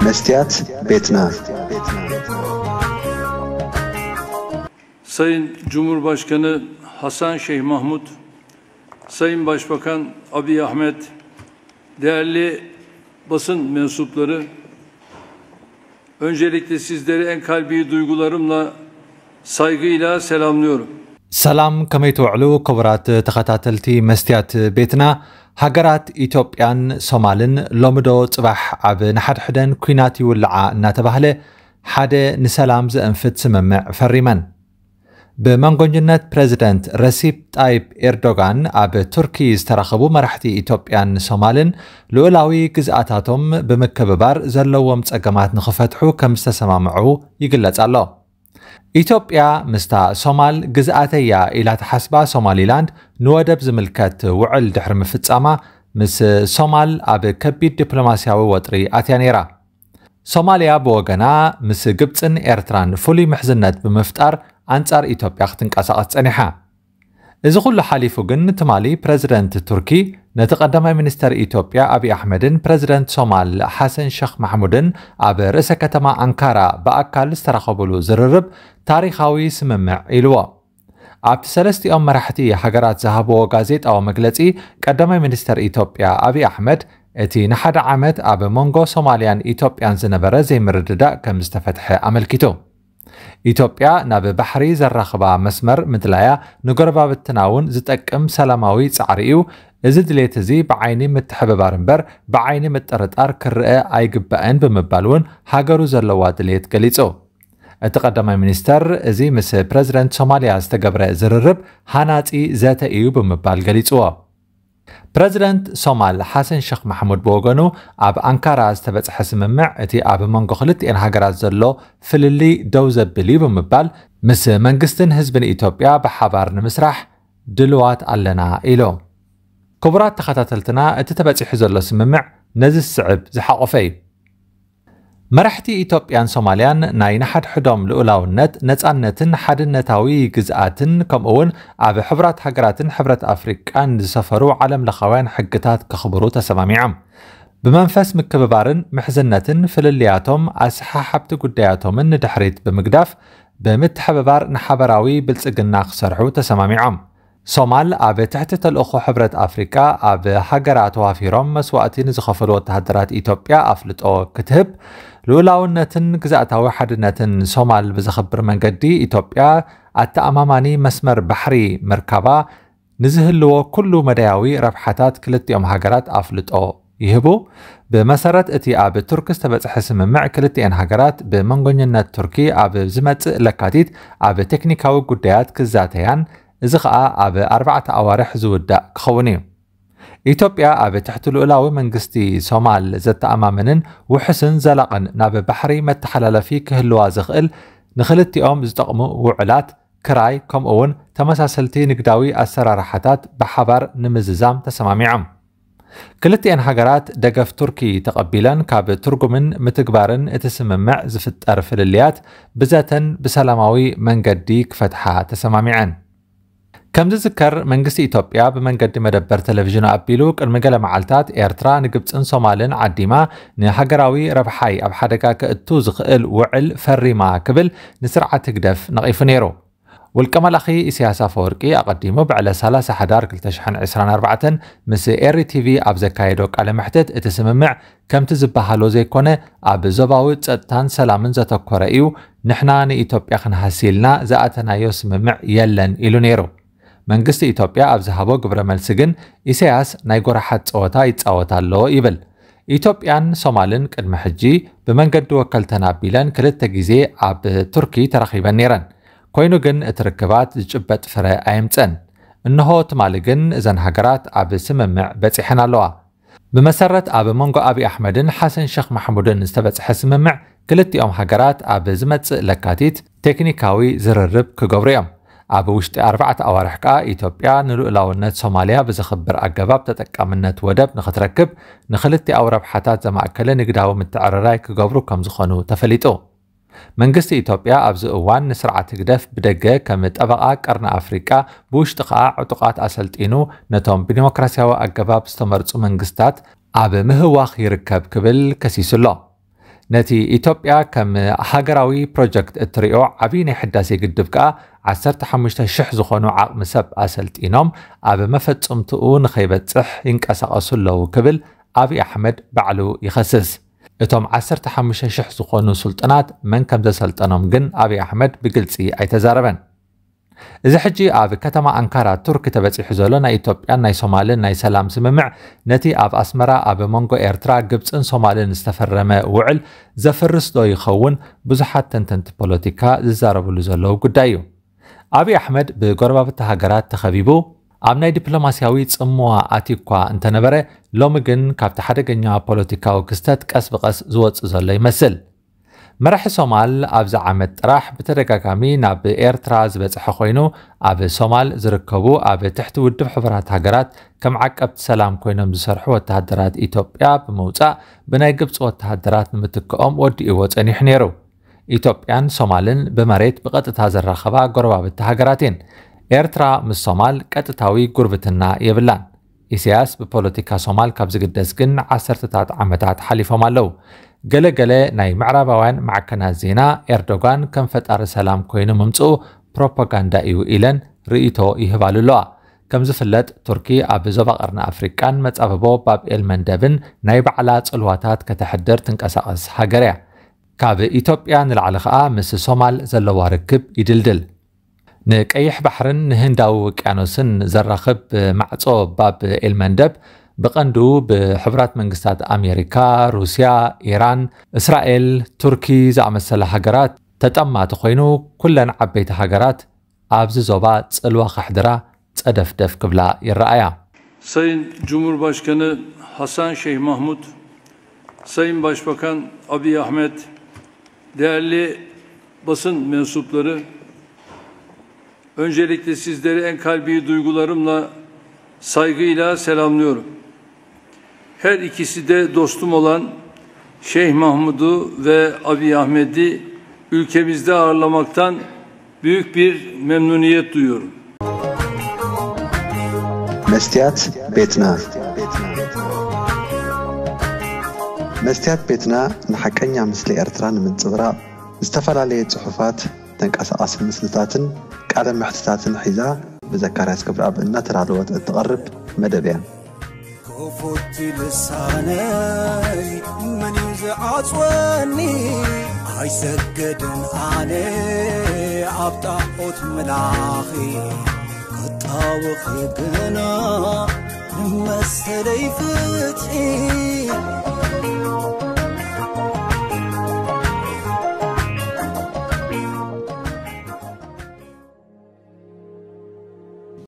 መስትያት ቤትና። Sayın Cumhurbaşkanı Hasan Şeyh Mahmut, Sayın Başbakan Abiy Ahmet, değerli basın mensupları, öncelikle sizleri en kalbi duygularımla saygıyla selamlıyorum. ሰላም፣ ከመይ ትውዕሉ ክቡራት ተኸታተልቲ መስትያት ቤትና? ሃገራት ኢትዮጵያን ሶማልን ሎሚ ዶ ጽባሕ ኣብ ንሓድሕደን ኲናት ይውልዓ እናተባህለ ሓደ ንሰላም ዘእንፍት ስምምዕ ፈሪመን። ብመንጎኝነት ፕረዚደንት ረሲፕ ጣይፕ ኤርዶጋን ኣብ ቱርኪ ዝተራኸቡ መራሕቲ ኢትዮጵያን ሶማልን ልኡላዊ ግዝኣታቶም ብምክብባር ዘለዎም ጸገማት ንኽፈትሑ ከም ዝተሰማምዑ ይግለጽ ኣሎ። ኢትዮጵያ ምስታ ሶማል ግዝኣተያ ኢላ ትሓስባ ሶማሊላንድ ንወደብ ዝምልከት ውዕል ድሕሪ ምፍጻማ ምስ ሶማል ኣብ ከቢድ ዲፕሎማስያዊ ወጥሪ ኣትያ ነይራ። ሶማልያ ብወገና ምስ ግብጽን ኤርትራን ፍሉይ ምሕዝነት ብምፍጣር ኣንጻር ኢትዮጵያ ክትንቀሳቐስ ጸኒሓ። እዚ ኩሉ ሓሊፉ ግን ትማሊ ፕረዚደንት ቱርኪ ነቲ ቀዳማይ ሚኒስተር ኢትዮጵያ ኣብይ ኣሕመድን ፕረዚደንት ሶማል ሓሰን ሸኽ ማሕሙድን ኣብ ርእሰ ከተማ ኣንካራ ብኣካል ዝተራኸቡሉ ዝርርብ ታሪኻዊ ስምምዕ ኢልዎ። ኣብቲ ሰለስቲኦም መራሕቲ ሃገራት ዝሃብዎ ጋዜጣዊ መግለጺ ቀዳማይ ሚኒስተር ኢትዮጵያ ኣብይ ኣሕመድ እቲ ንሓደ ዓመት ኣብ መንጎ ሶማልያን ኢትዮጵያን ዝነበረ ዘይምርድዳእ ከም ዝተፈትሐ ኣመልኪቱ። ኢትዮጵያ ናብ ባሕሪ ዘራኽባ መስመር ምድላያ ንጎረባብትና እውን ዝጠቅም ሰላማዊ ጻዕሪ እዩ። እዚ ድሌት እዚ ብዓይኒ ምትሕብባር እምበር ብዓይኒ ምጥርጣር ክረአ ኣይግባእን ብምባል እውን ሃገሩ ዘለዋ ድሌት ገሊጹ። እቲ ቀዳማይ ሚኒስተር እዚ ምስ ፕረዚደንት ሶማልያ ዝተገብረ ዝርርብ ሃናጺ ዘተ እዩ ብምባል ገሊጽዎ። ፕረዚደንት ሶማል ሓሰን ሸኽ ማሕሙድ ብወገኑ ኣብ ኣንካራ ዝተበጽሐ ስምምዕ እቲ ኣብ መንጎ ክልቲኤን ሃገራት ዘሎ ፍልልይ ደው ዘብል እዩ ብምባል ምስ መንግስትን ህዝብን ኢትዮጵያ ብሓባር ንምስራሕ ድልዋት ኣለና ኢሉ። ክቡራት ተኸታተልትና እቲ ተበጺሑ ዘሎ ስምምዕ ነዚ ዝስዕብ ዝሓቖፈ እዩ። መራሕቲ ኢትዮጵያን ሶማልያን ናይ ንሓድሕዶም ልኡላውነት፣ ነጻነትን ሓድነታዊ ግዝኣትን ከምኡ እውን ኣብ ሕቡራት ሃገራትን ሕብረት ኣፍሪቃን ዝሰፈሩ ዓለም ለኻውያን ሕግታት ከኽብሩ ተሰማሚዖም። ብመንፈስ ምክብባርን ምሕዝነትን ፍልልያቶም ኣሰሓሓብቲ ጉዳያቶምን ንድሕሪት ብምግዳፍ ብምትሕብባር ንሓበራዊ ብልጽግና ክሰርሑ ተሰማሚዖም። ሶማል ኣብ ትሕቲ ተልእኾ ሕብረት ኣፍሪቃ ኣብ ሃገራ ተዋፊሮም መስዋእቲ ንዝኸፈሉ ወተሃደራት ኢትዮጵያ ኣፍልጦ ክትህብ፣ ልኡላውነትን ግዝኣታዊ ሓድነትን ሶማል ብዘኽብር መንገዲ ኢትዮጵያ ኣተኣማማኒ መስመር ባሕሪ ምርካባ ንዝህልዎ ኩሉ መዳያዊ ረብሓታት ክልቲኦም ሃገራት ኣፍልጦ ይህቡ። ብመሰረት እቲ ኣብ ቱርክ ዝተበጽሐ ስምምዕ ክልቲኤን ሃገራት ብመንጎኝነት ቱርኪ ኣብ ዝመጽእ ለካቲት ኣብ ቴክኒካዊ ጉዳያት ክዛተያን እዚ ኸኣ ኣብ ኣርባዕተ ኣዋርሕ ዝውዳእ ክኸውን እዩ። ኢትዮጵያ ኣብ ትሕቲ ልኡላዊ መንግስቲ ሶማል ዘተኣማምንን ውሑስን ዘላቕን ናብ ባሕሪ መተሓላለፊ ክህልዋ ዝኽእል ንኽልቲኦም ዝጠቕሙ ውዕላት ክራይ ከምኡ እውን ተመሳሰልቲ ንግዳዊ ኣሰራርሓታት ብሓባር ንምዝዛም ተሰማሚዖም። ክልቲኤን ሃገራት ደገፍ ቱርኪ ተቐቢለን ካብ ትርጉምን ምትግባርን እቲ ስምምዕ ዝፍጠር ፍልልያት ብዘተን ብሰላማዊ መንገዲ ክፈትሓ ተሰማሚዐን። ከም ዝዝከር መንግስቲ ኢትዮጵያ ብመንገዲ መደበር ቴሌቪዥኑ ኣቢሉ ቅድሚ ገለ መዓልታት ኤርትራ ንግብጽን ሶማልን ዓዲማ ንሃገራዊ ረብሓይ ኣብ ሓደጋ ከእቱ ዝኽእል ውዕል ፈሪማ ክብል ንስርዓት ህግደፍ ነቒፉ ነይሩ። ውልቀ መላኺ ኢሳያስ ኣፈወርቂ ኣቐዲሙ ብዕለት ሰላሳ ሓዳር ክልተ ሽሕን ዕስራን ኣርባዕተን ምስ ኤሪ ቲቪ ኣብ ዘካየዶ ቃለ መሕትት እቲ ስምምዕ ከምቲ ዝበሃሎ ዘይኮነ ኣብ ዞባዊ ጸጥታን ሰላምን ዘተኮረ እዩ፣ ንሕና ንኢትዮጵያ ክንሃሲ ኢልና ዝኣተናዮ ስምምዕ የለን ኢሉ ነይሩ። መንግስቲ ኢትዮጵያ ኣብ ዝሃቦ ግብረ መልሲ ግን ኢሳያስ ናይ ጎረሓት ጸወታ ይጻወት ኣሎ ይብል። ኢትዮጵያን ሶማልን ቅድሚ ሕጂ ብመንገዲ ወከልተን ኣቢለን ክልተ ግዜ ኣብ ቱርኪ ተራኺበን ነይረን። ኮይኑ ግን እቲ ርክባት ዝጭበጥ ፍረ ኣየምጸን። እንሆ ትማሊ ግን እዘን ሃገራት ኣብ ስምምዕ በጺሐን ኣለዋ። ብመሰረት ኣብ መንጎ ኣብይ ኣሕመድን ሓሰን ሸኽ ማሕሙድን ዝተበጽሐ ስምምዕ ክልቲኦም ሃገራት ኣብ ዝመጽእ ለካቲት ቴክኒካዊ ዝርርብ ክገብሩ እዮም። ኣብ ውሽጢ ኣርባዕተ ኣዋርሕ ከኣ ኢትዮጵያ ንልኡላውነት ሶማልያ ብዘኽብር ኣገባብ ተጠቃምነት ወደብ ንኽትረክብ ንኽልቲኣዊ ረብሓታት ዘማእከለ ንግዳዊ ምትዕርራይ ክገብሩ ከም ዝኾኑ ተፈሊጡ። መንግስቲ ኢትዮጵያ ኣብዚ እዋን ንስርዓት ህግደፍ ብደገ ከም ጠበቓ ቀርኒ ኣፍሪቃ ብውሽጢ ከኣ ዕጡቓት ኣሰልጢኑ ነቶም ብዲሞክራሲያዊ ኣገባብ ዝተመርጹ መንግስታት ኣብ ምህዋኽ ይርከብ ክብል ከሲሱ ኣሎ። ነቲ ኢትዮጵያ ከም ሃገራዊ ፕሮጀክት እትሪኦ ዓብዪ ናይ ሕዳሴ ግድብ ከኣ ዓሰርተ ሓሙሽተ ሽሕ ዝኾኑ ዓቕሚ ሰብ ኣሰልጢኖም ኣብ መፈጸምትኡ ንኸይበጽሕ ይንቀሳቐሱ ኣለዉ ክብል ኣብይ ኣሕመድ ባዕሉ ይኸስስ። እቶም ዓሰርተ ሓሙሽተ ሽሕ ዝኾኑ ስልጡናት መን ከም ዘሰልጠኖም ግን ኣብይ ኣሕመድ ብግልጺ ኣይተዛረበን። እዚ ሕጂ ኣብ ከተማ ኣንካራ ቱርክ ተበጺሑ ዘሎ ናይ ኢትዮጵያን ናይ ሶማልን ናይ ሰላም ስምምዕ ነቲ ኣብ ኣስመራ ኣብ መንጎ ኤርትራ፣ ግብጽን ሶማልን ዝተፈረመ ውዕል ዘፍርስ ዶ ይኸውን? ብዙሓት ተንተንቲ ፖለቲካ ዝዛረብሉ ዘለዉ ጉዳይ እዩ። ኣብይ ኣሕመድ ብጎረባብቲ ሃገራት ተኸቢቡ ኣብ ናይ ዲፕሎማስያዊ ጽምዋ ኣትዩ እኳ እንተነበረ፣ ሎሚ ግን ካብቲ ሓደገኛ ፖለቲካዊ ክስተት ቀስ ብቐስ ዝወጽእ ዘሎ ይመስል። መራሒ ሶማል ኣብዚ ዓመት ጥራሕ ብተደጋጋሚ ናብ ኤርትራ ዝበጽሐ ኮይኑ፣ ኣብ ሶማል ዝርከቡ ኣብ ትሕቲ ውድብ ሕቡራት ሃገራት ከም ዓቀብቲ ሰላም ኮይኖም ዝሰርሑ ወተሃደራት ኢትዮጵያ ብምውጻእ ብናይ ግብጺ ወተሃደራት ንምትክኦም ወዲእዎ ጸኒሑ ነይሩ። ኢትዮጵያን ሶማልን ብመሬት ብቐጥታ ዘራኸባ ጎረባብቲ ሃገራት እየን። ኤርትራ ምስ ሶማል ቀጥታዊ ጉርብትና የብላን። ኢሳያስ ብፖለቲካ ሶማል ካብ ዝግደስ ግን ዓሰርተታት ዓመታት ሓሊፎም ኣለዉ። ገለ ገለ ናይ ምዕራባውያን ማዕከናት ዜና ኤርዶጋን ከም ፈጣሪ ሰላም ኮይኑ ምምጽኡ ፕሮፓጋንዳ እዩ ኢለን ርእይቶ ይህባሉ ኣለዋ። ከም ዝፍለጥ ቱርኪ ኣብ ዞባ ቀርኒ ኣፍሪቃን መጻብቦ ባብ ኤል መንደብን ናይ ባዕላ ጽልዋታት ከተሕድር ትንቀሳቐስ ሃገር እያ። ካብ ኢትዮጵያ ንላዕሊ ኸኣ ምስ ሶማል ዘለዋ ርክብ ይድልድል። ንቀይሕ ባሕርን ንህንዳዊ ውቅያኖስን ዘራኽብ ማዕጾ ባብ ኤልመንደብ ብቐንዱ ብሕቡራት መንግስታት ኣሜሪካ፣ ሩስያ፣ ኢራን፣ እስራኤል፣ ቱርኪ ዝኣመሰላ ሃገራት ተጠማቲ ኮይኑ፣ ኩለን ዓበይቲ ሃገራት ኣብዚ ዞባ ጽልዋ ከሕድራ ጸደፍደፍ ክብላ ይረኣያ። Sayın Cumhurbaşkanı Hasan Şeyh Mahmut, Sayın Başbakan Abiy Ahmet, değerli basın mensupları, öncelikle sizleri en kalbi duygularımla, saygıyla selamlıyorum. Her ikisi de dostum olan Şeyh Mahmud'u ve Abiy Ahmet'i ülkemizde ağırlamaktan büyük bir memnuniyet duyuyorum. መስትያት ቤትና መስትያት ቤትና ንሓቀኛ ምስሊ ኤርትራ ንምንጽብራቕ ዝተፈላለየ ጽሑፋት፣ ተንቀሳቓሲ ምስልታትን ቃለ መሕትታትን ሒዛ ብዘካርያስ ክብረኣብ እናተዳለወት እትቐርብ መደብ እያ። ክፉት ልሳነይ መን እዩ ዝዓጽወኒ? ኣይሰግድን ኣነ ኣብ ጣዖት ምላኺ፣ ክጣወኺ ግና ንመሰለይ ፍትሒ።